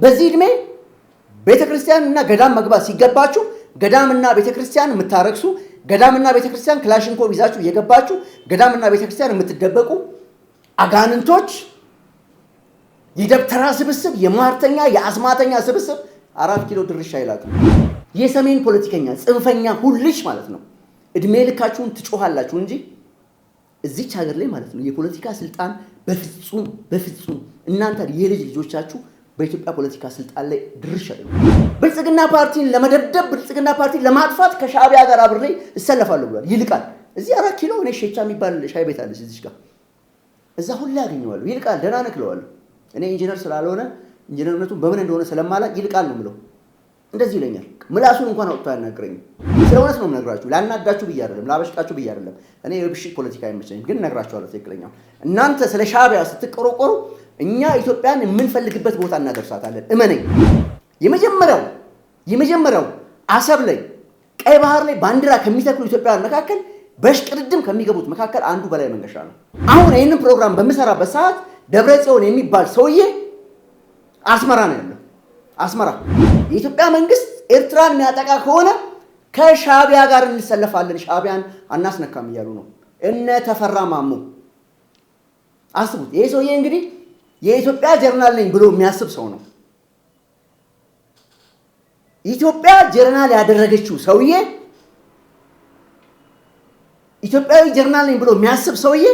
በዚህ ዕድሜ ቤተክርስቲያን እና ገዳም መግባት ሲገባችሁ ገዳምና ቤተክርስቲያን የምታረክሱ፣ ገዳምና ቤተክርስቲያን ክላሽንኮቭ ይዛችሁ እየገባችሁ ገዳምና ቤተክርስቲያን የምትደበቁ አጋንንቶች፣ የደብተራ ስብስብ፣ የሟርተኛ የአስማተኛ ስብስብ 4 ኪሎ ድርሻ አይላትም። የሰሜን ፖለቲከኛ ጽንፈኛ ሁልሽ ማለት ነው። እድሜ ልካችሁን ትጮኻላችሁ እንጂ እዚች ሀገር ላይ ማለት ነው የፖለቲካ ስልጣን በፍጹም በፍጹም እናንተ የልጅ ልጆቻችሁ በኢትዮጵያ ፖለቲካ ስልጣን ላይ ድርሻ የለም። ብልጽግና ፓርቲን ለመደብደብ፣ ብልጽግና ፓርቲን ለማጥፋት ከሻዕቢያ ጋር አብሬ እሰለፋለሁ ብሏል። ይልቃል እዚህ 4 ኪሎ እኔ ሼቻ የሚባል ሻይ ቤት አለች እዚች ጋር፣ እዛ ሁሌ አገኘዋለሁ። ይልቃል ደህና ነህ እለዋለሁ። እኔ ኢንጂነር ስላልሆነ ኢንጂነርነቱን በምን እንደሆነ ስለማላቅ ይልቃል ነው የምለው። እንደዚህ ይለኛል። ምላሱን እንኳን አውጥቶ አያናግረኝም። ስለ እውነት ነው የምነግራችሁ። ላናዳችሁ ብዬ አይደለም፣ ላበሽቃችሁ ብዬ አይደለም። እኔ የብሽቅ ፖለቲካ አይመቸኝም፣ ግን እነግራችኋለሁ ትክክለኛው። እናንተ ስለ ሻዕቢያ ስትቆረቆሩ እኛ ኢትዮጵያን የምንፈልግበት ቦታ እናደርሳታለን። እመነኝ። የመጀመሪያው አሰብ ላይ፣ ቀይ ባህር ላይ ባንዲራ ከሚተክሉ ኢትዮጵያውያን መካከል፣ በሽቅድድም ከሚገቡት መካከል አንዱ በላይ መንገሻ ነው። አሁን ይህንን ፕሮግራም በምሰራበት ሰዓት ደብረ ጽዮን የሚባል ሰውዬ አስመራ ነው ያለው። አስመራ የኢትዮጵያ መንግስት ኤርትራን የሚያጠቃ ከሆነ ከሻዕቢያ ጋር እንሰለፋለን፣ ሻዕቢያን አናስነካም እያሉ ነው እነ ተፈራ ማሞ። አስቡት። ይሄ ሰውዬ እንግዲህ የኢትዮጵያ ጀነራል ነኝ ብሎ የሚያስብ ሰው ነው። ኢትዮጵያ ጀነራል ያደረገችው ሰውዬ፣ ኢትዮጵያዊ ጀነራል ነኝ ብሎ የሚያስብ ሰውዬ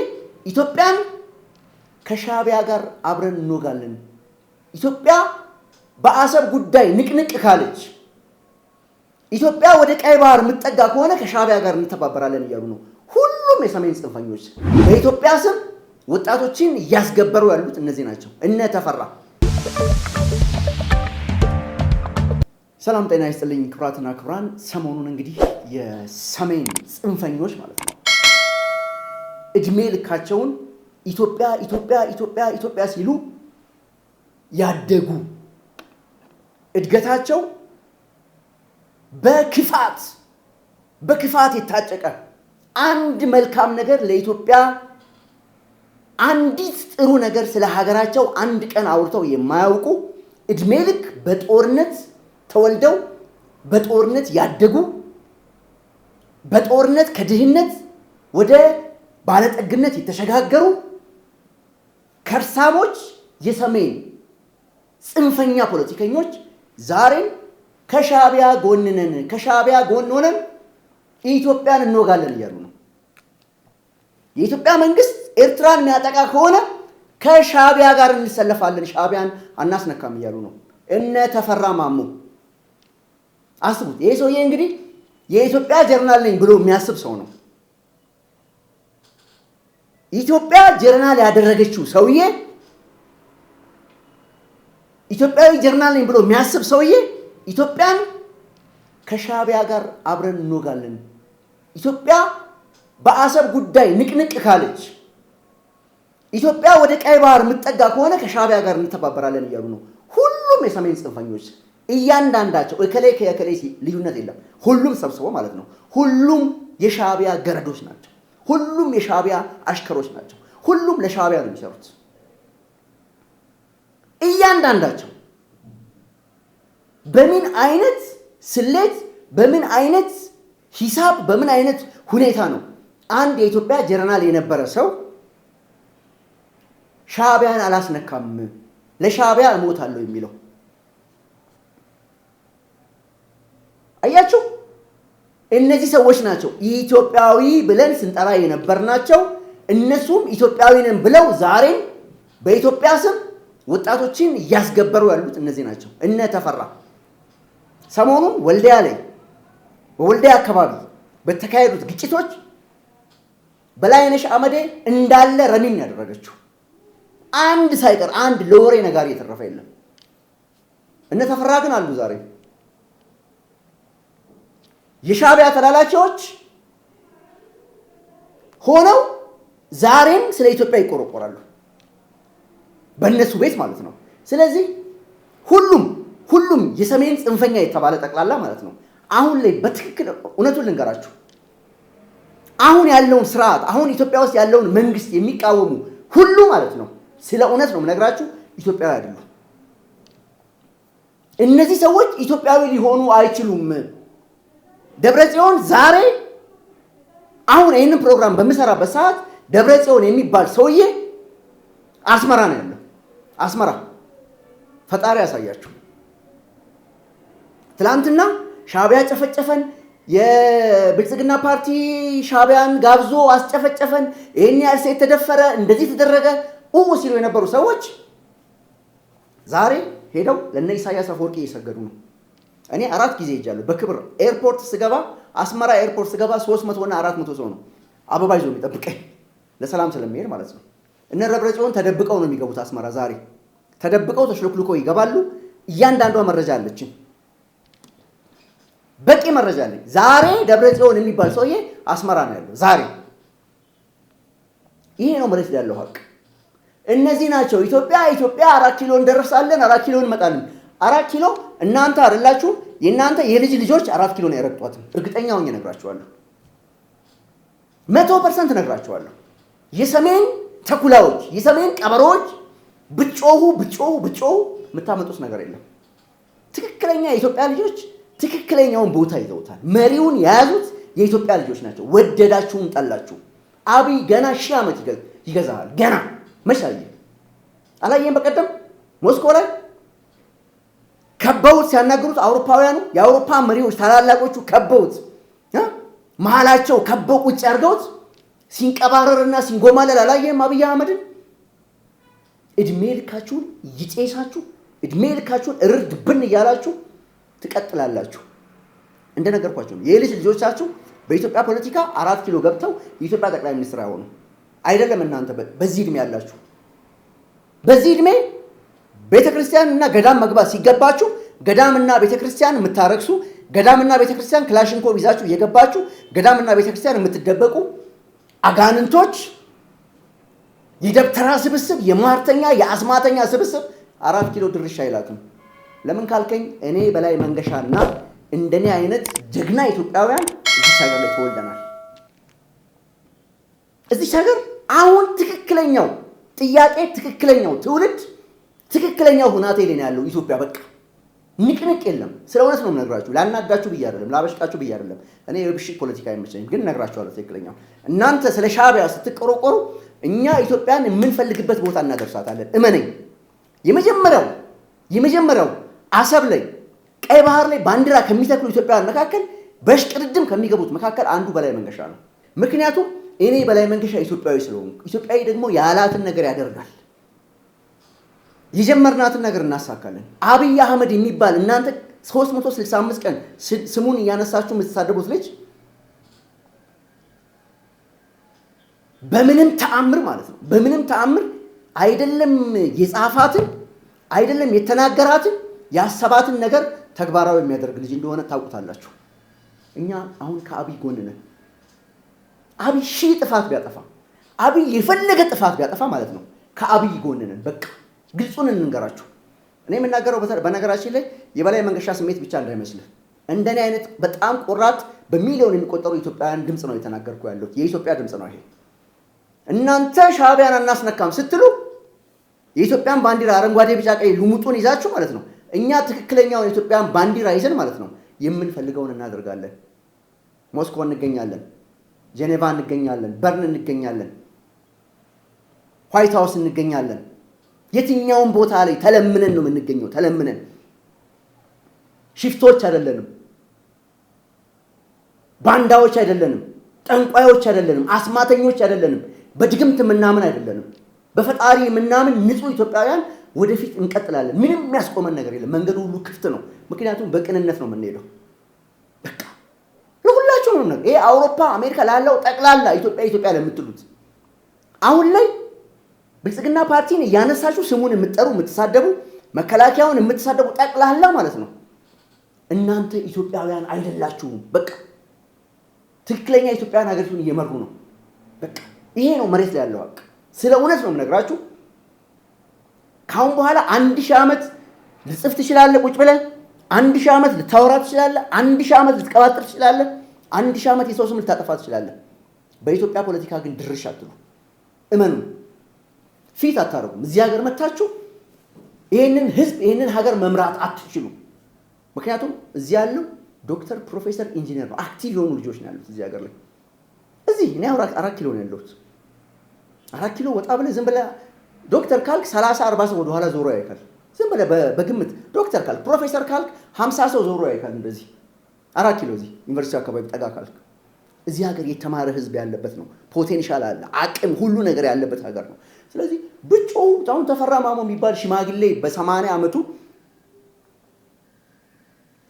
ኢትዮጵያን ከሻዕቢያ ጋር አብረን እንወጋለን፣ ኢትዮጵያ በአሰብ ጉዳይ ንቅንቅ ካለች፣ ኢትዮጵያ ወደ ቀይ ባህር የምትጠጋ ከሆነ ከሻዕቢያ ጋር እንተባበራለን እያሉ ነው። ሁሉም የሰሜን ጽንፈኞች በኢትዮጵያ ስም ወጣቶችን እያስገበሩ ያሉት እነዚህ ናቸው። እነ ተፈራ። ሰላም ጤና ይስጥልኝ ክቡራትና ክቡራን። ሰሞኑን እንግዲህ የሰሜን ጽንፈኞች ማለት ነው እድሜ ልካቸውን ኢትዮጵያ ኢትዮጵያ ኢትዮጵያ ኢትዮጵያ ሲሉ ያደጉ፣ እድገታቸው በክፋት በክፋት የታጨቀ፣ አንድ መልካም ነገር ለኢትዮጵያ፣ አንዲት ጥሩ ነገር ስለ ሀገራቸው አንድ ቀን አውርተው የማያውቁ፣ እድሜ ልክ በጦርነት ተወልደው በጦርነት ያደጉ፣ በጦርነት ከድህነት ወደ ባለጠግነት የተሸጋገሩ ከርሳሞች የሰሜን ጽንፈኛ ፖለቲከኞች ዛሬም ከሻዕቢያ ጎን ነን፣ ከሻዕቢያ ጎን ሆነን ኢትዮጵያን እንወጋለን እያሉ ነው። የኢትዮጵያ መንግስት ኤርትራን የሚያጠቃ ከሆነ ከሻዕቢያ ጋር እንሰለፋለን፣ ሻዕቢያን አናስነካም እያሉ ነው እነ ተፈራ ማሞ። አስቡት። ይሄ ሰውዬ እንግዲህ የኢትዮጵያ ጀነራል ነኝ ብሎ የሚያስብ ሰው ነው። ኢትዮጵያ ጀነራል ያደረገችው ሰውዬ፣ ኢትዮጵያዊ ጀነራል ነኝ ብሎ የሚያስብ ሰውዬ ኢትዮጵያን ከሻዕቢያ ጋር አብረን እንወጋለን፣ ኢትዮጵያ በአሰብ ጉዳይ ንቅንቅ ካለች፣ ኢትዮጵያ ወደ ቀይ ባህር የምትጠጋ ከሆነ ከሻዕቢያ ጋር እንተባበራለን እያሉ ነው። ሁሉም የሰሜን ጽንፈኞች እያንዳንዳቸው እከሌ ከእከሌ ልዩነት የለም። ሁሉም ሰብስቦ ማለት ነው። ሁሉም የሻዕቢያ ገረዶች ናቸው። ሁሉም የሻዕቢያ አሽከሮች ናቸው። ሁሉም ለሻዕቢያ ነው የሚሰሩት። እያንዳንዳቸው በምን አይነት ስሌት፣ በምን አይነት ሂሳብ፣ በምን አይነት ሁኔታ ነው አንድ የኢትዮጵያ ጀነራል የነበረ ሰው ሻዕቢያን አላስነካም፣ ለሻዕቢያ እሞታለሁ የሚለው? አያችሁ፣ እነዚህ ሰዎች ናቸው ኢትዮጵያዊ ብለን ስንጠራ የነበርናቸው። እነሱም ኢትዮጵያዊ ነን ብለው ዛሬም በኢትዮጵያ ስም ወጣቶችን እያስገበሩ ያሉት እነዚህ ናቸው። እነ ተፈራ ሰሞኑን ወልዲያ ላይ፣ በወልዲያ አካባቢ በተካሄዱት ግጭቶች በላይነሽ አመዴ እንዳለ ረሚን ያደረገችው አንድ ሳይቀር፣ አንድ ለወሬ ነጋሪ የተረፈ የለም። እነ ተፈራ ግን አሉ ዛሬ የሻዕቢያ ተላላኪዎች ሆነው ዛሬም ስለ ኢትዮጵያ ይቆረቆራሉ። በእነሱ ቤት ማለት ነው። ስለዚህ ሁሉም ሁሉም የሰሜን ጽንፈኛ የተባለ ጠቅላላ ማለት ነው። አሁን ላይ በትክክል እውነቱን ልንገራችሁ፣ አሁን ያለውን ስርዓት፣ አሁን ኢትዮጵያ ውስጥ ያለውን መንግስት የሚቃወሙ ሁሉ ማለት ነው፣ ስለ እውነት ነው የምነግራችሁ፣ ኢትዮጵያዊ አይደሉም። እነዚህ ሰዎች ኢትዮጵያዊ ሊሆኑ አይችሉም። ደብረ ጽዮን ዛሬ አሁን ይህንን ፕሮግራም በምሰራበት ሰዓት ደብረ ጽዮን የሚባል ሰውዬ አስመራ ነው ያለው። አስመራ ፈጣሪ ያሳያችሁ። ትላንትና ሻዕቢያ ጨፈጨፈን፣ የብልጽግና ፓርቲ ሻዕቢያን ጋብዞ አስጨፈጨፈን፣ ይህን ያህል ሴት ተደፈረ፣ እንደዚህ ተደረገ ሲሉ የነበሩ ሰዎች ዛሬ ሄደው ለእነ ኢሳያስ አፈወርቂ እየሰገዱ ነው። እኔ 4 ጊዜ ሄጃለሁ በክብር። ኤርፖርት ስገባ፣ አስመራ ኤርፖርት ስገባ 300 እና 400 ሰው ነው አበባ ይዞ የሚጠብቀኝ፣ ለሰላም ስለሚሄድ ማለት ነው። እነ ደብረ ጽዮን ተደብቀው ነው የሚገቡት አስመራ። ዛሬ ተደብቀው ተሽሎክልኮ ይገባሉ። እያንዳንዷ መረጃ አለችን፣ በቂ መረጃ አለኝ። ዛሬ ደብረ ጽዮን የሚባል ሰውዬ አስመራ ነው ያለው ዛሬ። ይሄ ነው መሬት ላይ ያለው ሀቅ። እነዚህ ናቸው ኢትዮጵያ ኢትዮጵያ 4 ኪሎ እንደርሳለን፣ 4 ኪሎ እንመጣለን። 4 ኪሎ እናንተ አይደላችሁ፣ የእናንተ የልጅ ልጆች 4 ኪሎ ነው ያረግጧትም። እርግጠኛ ሆኜ እነግራችኋለሁ፣ 100% እነግራችኋለሁ። የሰሜን ተኩላዎች፣ የሰሜን ቀበሮዎች ብትጮሁ ብትጮሁ ብትጮሁ የምታመጡት ነገር የለም። ትክክለኛ የኢትዮጵያ ልጆች ትክክለኛውን ቦታ ይዘውታል። መሪውን የያዙት የኢትዮጵያ ልጆች ናቸው። ወደዳችሁም ጠላችሁ አብይ ገና 1000 ዓመት ይገዛሃል። ገና መች አየህ? አላየህም? በቀደም ሞስኮ ላይ ከበውት ሲያናግሩት አውሮፓውያኑ፣ የአውሮፓ መሪዎች ታላላቆቹ ከበውት መሀላቸው ከበው ቁጭ አድርገውት ሲንቀባረርና ሲንጎማለል አላየህም አብይ አህመድን? እድሜ ልካችሁን እየጨሳችሁ፣ እድሜ ልካችሁን እርድ ብን እያላችሁ ትቀጥላላችሁ። እንደነገርኳችሁ ነው። የልጅ ልጆቻችሁ በኢትዮጵያ ፖለቲካ 4 ኪሎ ገብተው የኢትዮጵያ ጠቅላይ ሚኒስትር አይሆኑም። አይደለም እናንተ በዚህ እድሜ ያላችሁ፣ በዚህ እድሜ ቤተክርስቲያን እና ገዳም መግባት ሲገባችሁ ገዳምና ቤተክርስቲያን የምታረክሱ፣ ገዳምና ቤተክርስቲያን ክላሽንኮቭ ይዛችሁ እየገባችሁ ገዳምና ቤተክርስቲያን የምትደበቁ አጋንንቶች፣ የደብተራ ስብስብ፣ የሟርተኛ የአስማተኛ ስብስብ 4 ኪሎ ድርሻ አይላትም። ለምን ካልከኝ እኔ በላይ መንገሻና እንደኔ አይነት ጀግና ኢትዮጵያውያን እዚች ሀገር ላይ ተወልደናል። እዚች ሀገር አሁን ትክክለኛው ጥያቄ፣ ትክክለኛው ትውልድ፣ ትክክለኛው ሁናቴ ላይ ነው ያለው ኢትዮጵያ። በቃ ንቅንቅ የለም። ስለ እውነት ነው የምነግራችሁ። ላናዳችሁ ብዬ አይደለም፣ ላበሽቃችሁ ብዬ አይደለም። እኔ የብሽቅ ፖለቲካ አይመቸኝም፣ ግን እነግራችኋለሁ ትክክለኛው። እናንተ ስለ ሻዕቢያ ስትቆረቆሩ እኛ ኢትዮጵያን የምንፈልግበት ቦታ እናደርሳታለን። እመነኝ። የመጀመሪያው አሰብ ላይ፣ ቀይ ባህር ላይ ባንዲራ ከሚተክሉ ኢትዮጵያውያን መካከል፣ በሽቅድድም ከሚገቡት መካከል አንዱ በላይ መንገሻ ነው። ምክንያቱም እኔ በላይ መንገሻ ኢትዮጵያዊ ስለሆንኩ፣ ኢትዮጵያዊ ደግሞ ያላትን ነገር ያደርጋል። የጀመርናትን ነገር እናሳካለን። አብይ አህመድ የሚባል እናንተ 365 ቀን ስሙን እያነሳችሁ የምትሳደቡት ልጅ በምንም ተአምር ማለት ነው፣ በምንም ተአምር አይደለም የጻፋትን፣ አይደለም የተናገራትን፣ ያሰባትን ነገር ተግባራዊ የሚያደርግ ልጅ እንደሆነ ታውቁታላችሁ። እኛ አሁን ከአብይ ጎን ነን። አብይ 1000 ጥፋት ቢያጠፋ፣ አብይ የፈለገ ጥፋት ቢያጠፋ ማለት ነው፣ ከአብይ ጎን ነን። በቃ ግልጹን እንንገራችሁ። እኔ የምናገረው በነገራችን ላይ የበላይ መንገሻ ስሜት ብቻ እንዳይመስልህ። እንደኔ አይነት በጣም ቆራጥ በሚሊዮን የሚቆጠሩ ኢትዮጵያውያን ድምፅ ነው የተናገርኩ ያለሁት። የኢትዮጵያ ድምፅ ነው ይሄ። እናንተ ሻዕቢያን አናስነካም ስትሉ የኢትዮጵያን ባንዲራ አረንጓዴ፣ ቢጫ፣ ቀይ ልሙጡን ይዛችሁ ማለት ነው። እኛ ትክክለኛውን የኢትዮጵያን ባንዲራ ይዘን ማለት ነው የምንፈልገውን እናደርጋለን። ሞስኮ እንገኛለን፣ ጄኔቫ እንገኛለን፣ በርን እንገኛለን፣ ዋይት ሃውስ እንገኛለን። የትኛውም ቦታ ላይ ተለምነን ነው የምንገኘው። ተለምነን፣ ሽፍቶች አይደለንም፣ ባንዳዎች አይደለንም፣ ጠንቋዮች አይደለንም፣ አስማተኞች አይደለንም፣ በድግምት የምናምን አይደለንም። በፈጣሪ የምናምን ንጹህ ኢትዮጵያውያን ወደፊት እንቀጥላለን። ምንም የሚያስቆመን ነገር የለም። መንገዱ ሁሉ ክፍት ነው። ምክንያቱም በቅንነት ነው የምንሄደው። በቃ ለሁላችሁ ነው ነገር ይሄ አውሮፓ አሜሪካ ላለው ጠቅላላ ኢትዮጵያ ኢትዮጵያ ለምትሉት፣ አሁን ላይ ብልጽግና ፓርቲን እያነሳችሁ ስሙን የምትጠሩ፣ የምትሳደቡ፣ መከላከያውን የምትሳደቡ ጠቅላላ ማለት ነው እናንተ ኢትዮጵያውያን አይደላችሁም። በቃ ትክክለኛ ኢትዮጵያውያን ሀገሪቱን እየመሩ ነው። በቃ ይሄ ነው መሬት ላይ ያለው ሀቅ። ስለ እውነት ነው የምነግራችሁ። ከአሁን በኋላ 1000 ዓመት ልጽፍ ትችላለህ ቁጭ ብለህ፣ 1000 ዓመት ልታወራ ትችላለህ፣ 1000 ዓመት ልትቀባጥር ትችላለህ፣ 1000 ዓመት የሰው ስም ልታጠፋ ትችላለህ። በኢትዮጵያ ፖለቲካ ግን ድርሽ አትሉ። እመኑ። ፊት አታደርጉም። እዚህ ሀገር መታችሁ ይህንን ህዝብ ይህንን ሀገር መምራት አትችሉም። ምክንያቱም እዚህ ያለው ዶክተር፣ ፕሮፌሰር፣ ኢንጂነር ነው። Active የሆኑ ልጆች ነው ያሉት እዚህ ሀገር ላይ። እዚህ እኔ 4 ኪሎ ነው ያለሁት። 4 ኪሎ ወጣ ብለህ ዝም ብለህ ዶክተር ካልክ 30 40 ሰው ወደኋላ ዞሮ ያይካል። ዝም ብለህ በግምት ዶክተር ካልክ፣ ፕሮፌሰር ካልክ 50 ሰው ዞሮ ያይካል። እንደዚህ 4 ኪሎ እዚህ ዩኒቨርሲቲ አካባቢ ጠጋ ካልክ እዚህ ሀገር የተማረ ህዝብ ያለበት ነው። Potential አለ፣ አቅም፣ ሁሉ ነገር ያለበት ሀገር ነው። ስለዚህ ብጮው አሁን ተፈራ ማሞ የሚባል ሽማግሌ በ80 ዓመቱ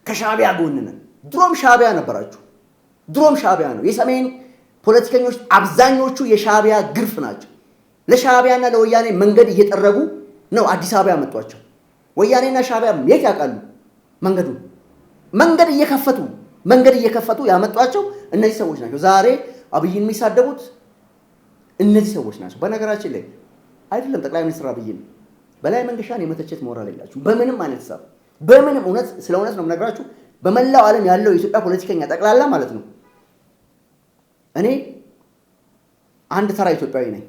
ከሻቢያ ጎን ነን። ድሮም ሻቢያ ነበራችሁ። ድሮም ሻቢያ ነው። የሰሜን ፖለቲከኞች አብዛኞቹ የሻቢያ ግርፍ ናቸው። ለሻቢያና ለወያኔ መንገድ እየጠረጉ ነው አዲስ አበባ ያመጧቸው። ወያኔና ሻቢያ የት ያውቃሉ መንገዱን? መንገድ እየከፈቱ ያመጧቸው እነዚህ ሰዎች ናቸው። ዛሬ አብይን የሚሳደቡት እነዚህ ሰዎች ናቸው። በነገራችን ላይ አይደለም ጠቅላይ ሚኒስትር አብይን፣ በላይ መንገሻን የመተቸት ሞራል የላችሁ በምንም አይነት ሂሳብ፣ በምንም። እውነት ስለ እውነት ነው የምነግራችሁ። በመላው ዓለም ያለው የኢትዮጵያ ፖለቲከኛ ጠቅላላ ማለት ነው። እኔ አንድ ተራ ኢትዮጵያዊ ነኝ።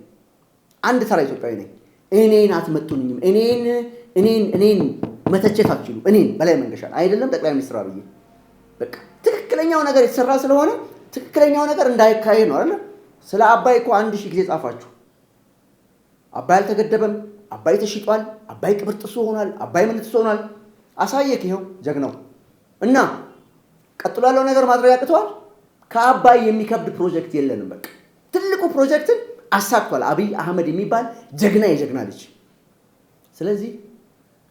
አንድ ተራ ኢትዮጵያዊ ነኝ። እኔን አትመጡኝም። እኔን መተቸት አትችሉም። እኔን በላይ መንገሻን አይደለም ጠቅላይ ሚኒስትር አብይ። በቃ ትክክለኛው ነገር የተሰራ ስለሆነ ትክክለኛው ነገር እንዳይካሄድ ነው አይደለ? ስለ አባይ እኮ 1000 ጊዜ ጻፋችሁ። አባይ አልተገደበም፣ አባይ ተሽጧል፣ አባይ ቅብር ጥሶ ሆኗል፣ አባይ ምን ጥሶ ሆኗል። አሳየክ፣ ይኸው ጀግናው። እና ቀጥሎ ያለው ነገር ማድረግ ያቅተዋል። ከአባይ የሚከብድ ፕሮጀክት የለንም። በቃ ትልቁ ፕሮጀክትን አሳክቷል አብይ አህመድ የሚባል ጀግና፣ የጀግና ልጅ። ስለዚህ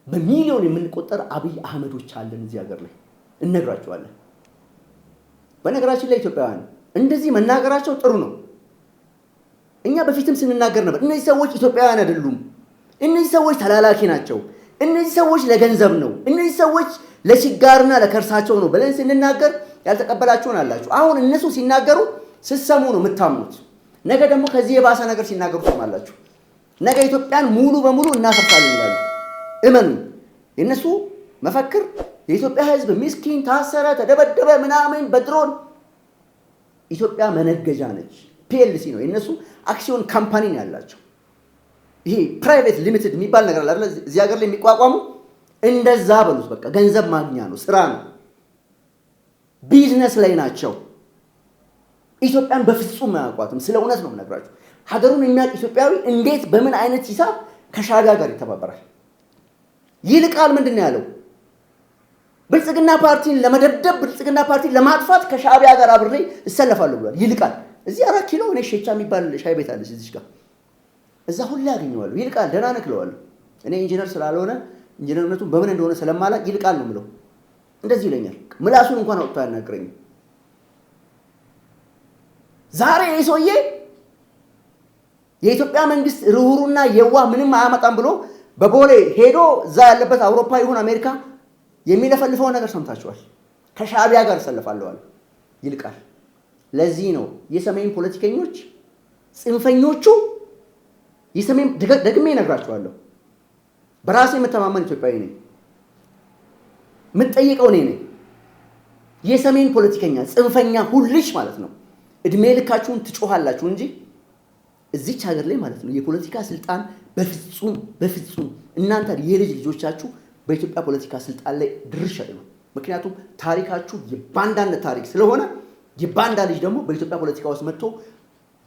በሚሊዮን የምንቆጠር አብይ አህመዶች አለን እዚህ ሀገር ላይ፣ እነግራቸዋለን። በነገራችን ላይ ኢትዮጵያውያን እንደዚህ መናገራቸው ጥሩ ነው። እኛ በፊትም ስንናገር ነበር። እነዚህ ሰዎች ኢትዮጵያውያን አይደሉም። እነዚህ ሰዎች ተላላኪ ናቸው። እነዚህ ሰዎች ለገንዘብ ነው። እነዚህ ሰዎች ለችጋርና ለከርሳቸው ነው ብለን ስንናገር ያልተቀበላችሁን አላችሁ። አሁን እነሱ ሲናገሩ ስትሰሙ ነው የምታምኑት። ነገ ደግሞ ከዚህ የባሰ ነገር ሲናገሩ ትሰማላችሁ። ነገ ኢትዮጵያን ሙሉ በሙሉ እናፈርሳለን ይላሉ። እመኑ። የእነሱ መፈክር የኢትዮጵያ ሕዝብ ምስኪን፣ ታሰረ፣ ተደበደበ፣ ምናምን በድሮን። ኢትዮጵያ መነገጃ ነች። PLC ነው የእነሱ፣ አክሲዮን company ነው ያላቸው። ይሄ private limited የሚባል ነገር አለ አይደል? እዚህ ሀገር ላይ የሚቋቋሙ እንደዛ በሉት። በቃ ገንዘብ ማግኛ ነው፣ ስራ ነው፣ ቢዝነስ ላይ ናቸው። ኢትዮጵያን በፍጹም አያውቋትም። ስለ እውነት ነው የምነግራችሁ። ሀገሩን የሚያውቅ ኢትዮጵያዊ እንዴት በምን አይነት ሂሳብ ከሻዕቢያ ጋር ይተባበራል? ይልቃል ምንድን ነው ያለው? ብልጽግና ፓርቲን ለመደብደብ፣ ብልጽግና ፓርቲን ለማጥፋት ከሻዕቢያ ጋር አብሬ እሰለፋለሁ ብሏል። ይልቃል እዚህ 4 ኪሎ እኔ ሼቻ የሚባል ሻይ ቤት አለች እዚች ጋር፣ እዛ ሁሌ አገኘዋለሁ። ይልቃል ደህና ነህ እለዋለሁ። እኔ ኢንጂነር ስላልሆነ ኢንጂነርነቱን በምን እንደሆነ ስለማላቅ ይልቃል ነው የምለው። እንደዚህ ይለኛል። ምላሱን እንኳን አውጥቶ አያናግረኝም። ዛሬ ይህ ሰውዬ የኢትዮጵያ መንግስት ርኅሩህና የዋህ ምንም አያመጣም ብሎ በቦሌ ሄዶ እዛ ያለበት አውሮፓ ይሁን አሜሪካ የሚለፈልፈውን ነገር ሰምታችኋል። ከሻዕቢያ ጋር እሰለፋለሁ አለ ይልቃል። ለዚህ ነው የሰሜን ፖለቲከኞች ጽንፈኞቹ የሰሜን፣ ደግሜ እነግራችኋለሁ። በራሴ የምተማመን ኢትዮጵያዊ ነኝ። የምጠይቀው እኔ ነኝ። የሰሜን ፖለቲከኛ ጽንፈኛ ሁልሽ ማለት ነው። እድሜ ልካችሁን ትጮኻላችሁ እንጂ እዚች ሀገር ላይ ማለት ነው የፖለቲካ ስልጣን በፍጹም በፍጹም እናንተ የልጅ ልጆቻችሁ በኢትዮጵያ ፖለቲካ ስልጣን ላይ ድርሽ አይሉ። ምክንያቱም ታሪካችሁ የባንዳነት ታሪክ ስለሆነ የባንዳ ልጅ ደግሞ በኢትዮጵያ ፖለቲካ ውስጥ መጥቶ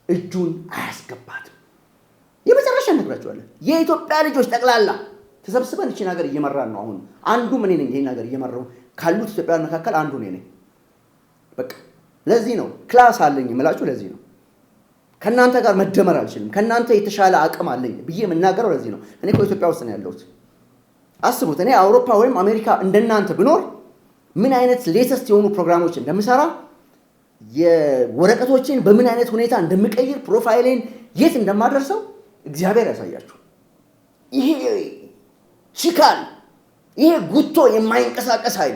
እጁን አያስገባትም። የመጨረሻ እነግራችኋለን። የኢትዮጵያ ልጆች ጠቅላላ ተሰብስበን እችን ሀገር እየመራን ነው። አሁን አንዱም እኔ ነኝ። ይህን ሀገር እየመራሁ ካሉት ኢትዮጵያውያን መካከል አንዱ እኔ ነኝ። በቃ ለዚህ ነው class አለኝ የምላችሁ። ለዚህ ነው ከእናንተ ጋር መደመር አልችልም፣ ከእናንተ የተሻለ አቅም አለኝ ብዬ የምናገረው ለዚህ ነው። እኔ እኮ ኢትዮጵያ ውስጥ ነው ያለሁት። አስቡት፣ እኔ አውሮፓ ወይም አሜሪካ እንደናንተ ብኖር ምን አይነት latest የሆኑ ፕሮግራሞች እንደምሰራ፣ የወረቀቶችን በምን አይነት ሁኔታ እንደምቀይር፣ profile ኤን የት እንደማደርሰው እግዚአብሔር ያሳያችሁ። ይሄ ችካል፣ ይሄ ጉቶ የማይንቀሳቀስ ኃይል፣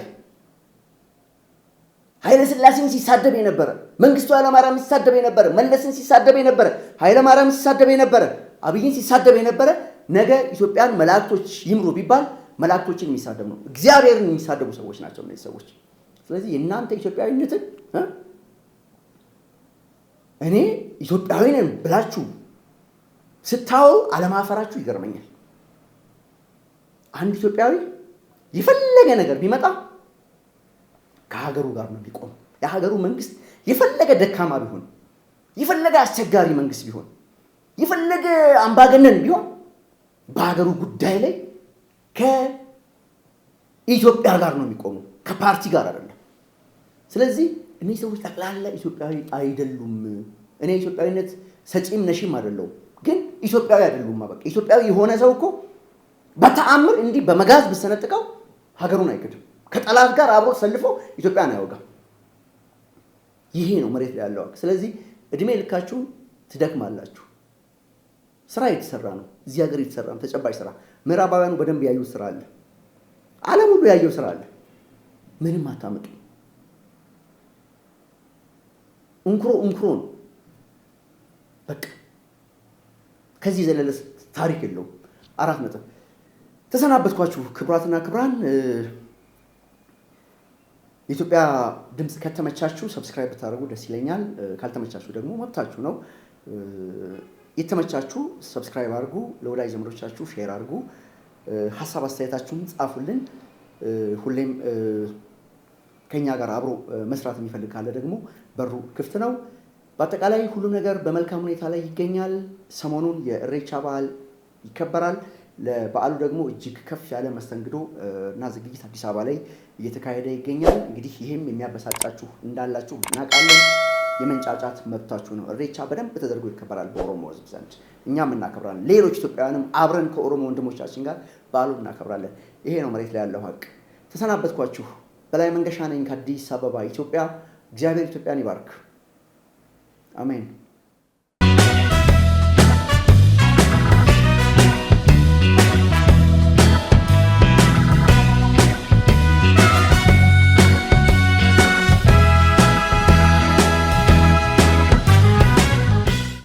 ኃይለ ሥላሴን ሲሳደብ የነበረ፣ መንግስቱ ኃይለማርያም ሲሳደብ የነበረ፣ መለስን ሲሳደብ የነበረ፣ ኃይለማርያም ሲሳደብ የነበረ፣ አብይን ሲሳደብ የነበረ ነገ ኢትዮጵያን መላእክቶች ይምሩ ቢባል መላእክቶችን የሚሳደብ ነው። እግዚአብሔርን የሚሳደቡ ሰዎች ናቸው እነዚህ ሰዎች። ስለዚህ የእናንተ ኢትዮጵያዊነትን እኔ ኢትዮጵያዊ ነን ብላችሁ ስታወሩ አለማፈራችሁ ይገርመኛል። አንድ ኢትዮጵያዊ የፈለገ ነገር ቢመጣ ከሀገሩ ጋር ነው የሚቆም። የሀገሩ መንግስት የፈለገ ደካማ ቢሆን፣ የፈለገ አስቸጋሪ መንግስት ቢሆን፣ የፈለገ አምባገነን ቢሆን በሀገሩ ጉዳይ ላይ ከኢትዮጵያ ጋር ነው የሚቆመው፣ ከፓርቲ ጋር አይደለም። ስለዚህ እነዚህ ሰዎች ጠቅላላ ኢትዮጵያዊ አይደሉም። እኔ ኢትዮጵያዊነት ሰጪም ነሺም አይደለሁም፣ ግን ኢትዮጵያዊ አይደሉም። በቃ ኢትዮጵያዊ የሆነ ሰው እኮ በተአምር እንዲህ በመጋዝ ብሰነጥቀው ሀገሩን አይክድም። ከጠላት ጋር አብሮ ተሰልፎ ኢትዮጵያን አይወጋም። ይሄ ነው መሬት ላይ ያለው። ስለዚህ እድሜ ልካችሁን ትደክማላችሁ። ስራ የተሰራ ነው፣ እዚህ ሀገር የተሰራ ነው፣ ተጨባጭ ስራ። ምዕራባውያኑ በደንብ ያዩት ስራ አለ፣ ዓለም ሁሉ ያየው ስራ አለ። ምንም አታመጡ። እንኩሮ እንኩሮ ነው በቃ። ከዚህ የዘለለ ታሪክ የለውም። 4 ነጥብ። ተሰናበትኳችሁ ክቡራትና ክቡራን። የኢትዮጵያ ድምፅ ከተመቻችሁ subscribe ብታደርጉ ደስ ይለኛል። ካልተመቻችሁ ደግሞ መብታችሁ ነው። የተመቻችሁ subscribe አድርጉ፣ ለወዳጅ ዘመዶቻችሁ share አድርጉ፣ ሀሳብ አስተያየታችሁን ጻፉልን። ሁሌም ከኛ ጋር አብሮ መስራት የሚፈልግ ካለ ደግሞ በሩ ክፍት ነው። በአጠቃላይ ሁሉም ነገር በመልካም ሁኔታ ላይ ይገኛል። ሰሞኑን የእሬቻ በዓል ይከበራል። ለበዓሉ ደግሞ እጅግ ከፍ ያለ መስተንግዶ እና ዝግጅት አዲስ አበባ ላይ እየተካሄደ ይገኛል። እንግዲህ ይህም የሚያበሳጫችሁ እንዳላችሁ እናውቃለን። የመንጫጫት መብታችሁ ነው። እሬቻ በደንብ ተደርጎ ይከበራል በኦሮሞ ሕዝብ ዘንድ፣ እኛም እናከብራለን። ሌሎች ኢትዮጵያውያንም አብረን ከኦሮሞ ወንድሞቻችን ጋር በዓሉን እናከብራለን። ይሄ ነው መሬት ላይ ያለው ሀቅ። ተሰናበትኳችሁ። በላይ መንገሻ ነኝ ከአዲስ አበባ ኢትዮጵያ። እግዚአብሔር ኢትዮጵያን ይባርክ። አሜን።